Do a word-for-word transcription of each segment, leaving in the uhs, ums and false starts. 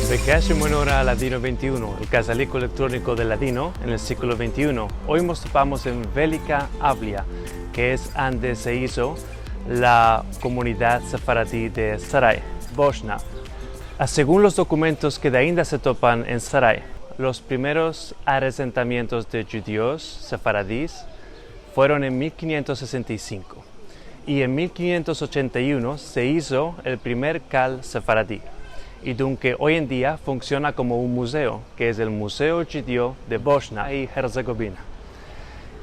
Bekea shi buena ora a Ladino vente i uno, el kazaliko elektroniko del ladino en el siglo vente i uno. Oy mos topamos en Velika Avlija, ke es ande se izo la komunidad sefaradi de Sarai, Bosna. A, segun los dokumentos ke de ainda se topan en Sarai, los primeros aresentamientos de djudios sefaradis fueron en mil kinientos sesenta i sinko. I en mil kinientos ochenta i uno se izo el primer kal sefaradi, i dunke oy en dia funksiona komo un muzeo, ke es el Muzeo Djudio de Bosna i Herzegovina.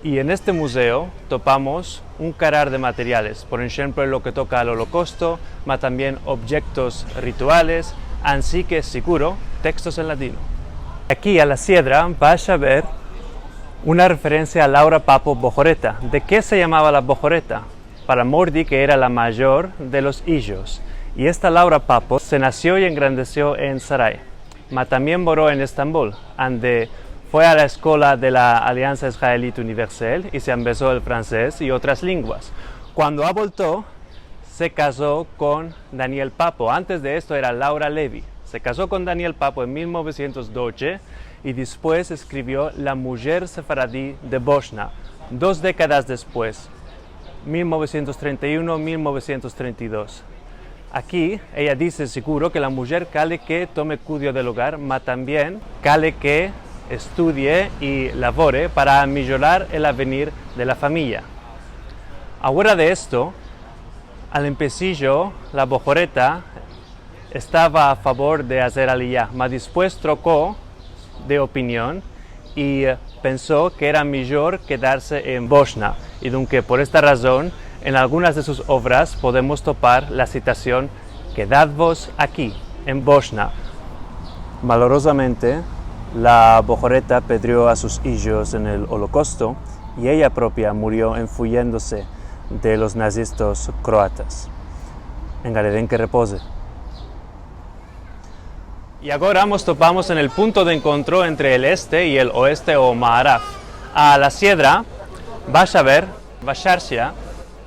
I en este muzeo topamos un karar de materiales, por enshemplo, en lo ke toka al Olokosto, ma tambien objektos rituales, ansi ke siguro tekstos en ladino. Aki a la siedra vash a ver una referensia a Laura Papo Bohoreta. De ke se yamava la Bohoreta? Para mor di ke era la major de los ijos. I esta Laura Papo se nasio i engrandesio en Sarai, ma tambien moro en Estambul, ande fue a la eskola de la Aliansa Israelit Universel i se ambezo el franses i otras lenguas. Kuando abolto, se kazo kon Daniel Papo. Antes de esto era Laura Levy. Se kazo kon Daniel Papo en mil novesientos dodje i despues eskrivio La mujer sefaradi de Bosna, dos dekadas despues, mil novesientos trenta i uno, mil novesientos trenta i dos. Aki eya dize siguro ke la mujer kale ke tome kudio del ogar, ma tambien kale ke estudie i lavore para amejorar el avenir de la famiya. Afuera de esto, al empesijo, la Bohoreta estava a favor de azer aliya, ma despues troko de opinion i, eh, penso ke era mijor kedarse en Bosna. I dunke, por esta razon, en algunas de sus ovras podemos topar la sitasion: "Kedadvos aki, en Bosna". Malorozamente, la Bohoreta pedrio a sus ijos en el Olokosto i eya propia murio enfuyendose de los nazistas kroatas. En Galeven ke repoze. I agora mos topamos en el punto de enkontro entre el este i el oeste o Maaraf. A la siedra vash a ver Basharshia,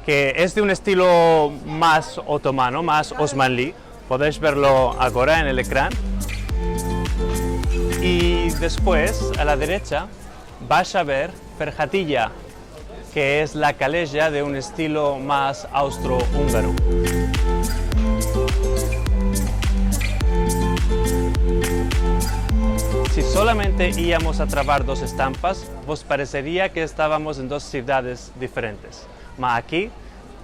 ke es de un estilo mas otomano, mas osmanli. Podesh verlo agora en el ekran. I despues, a la derecha, vash a ver Ferhatiya, ke es la kaleja de un estilo mas austro-ungaro. Si solamente ivamos a travar dos estampas, vos pareceria ke estavamos en dos sivdades diferentes. Ma aki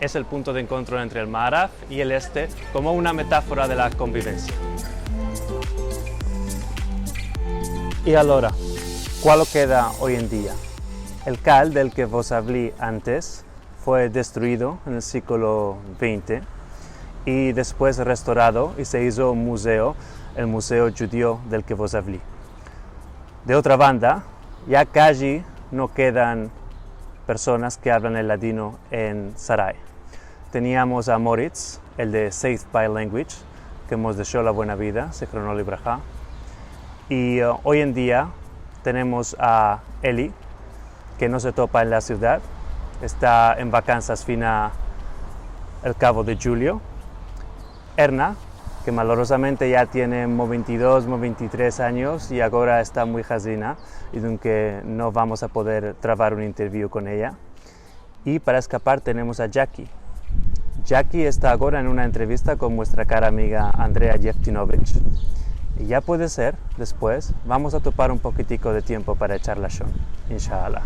es el punto de enkontro entre el Maaraf i el este, komo una metafora de la konvivensia. I agora, kualo keda oy en dia? El kal del ke vos avli antes fue destruido en el siglo vente i despues restorado i se izo muzeo, el Muzeo Djudio del ke vos avli. De otra banda, ya kaji no kedan personas ke avlan el ladino en Sarai. Teniamos a Moritz, el de Saved by Language, ke mos desho la buena vida, zichrono livraha. I, eh, oy en dia tenemos a Eli, ke no se topa en la sivdad, esta en vakansas fin a el kavo de djulio. Erna, ke malorozamente ya tiene mo vente i dos, mo vente i tres anyos i agora esta muy hazina, i dunke no vamos a poder travar un interview kon eya. I para eskapar tenemos a Jackie. Jackie esta agora en una entrevista kon muestra kara amiga Andrea Jeftinovich. I ya puede ser, despues, vamos a topar un pokitiko de tiempo para echar lashon, inshallah.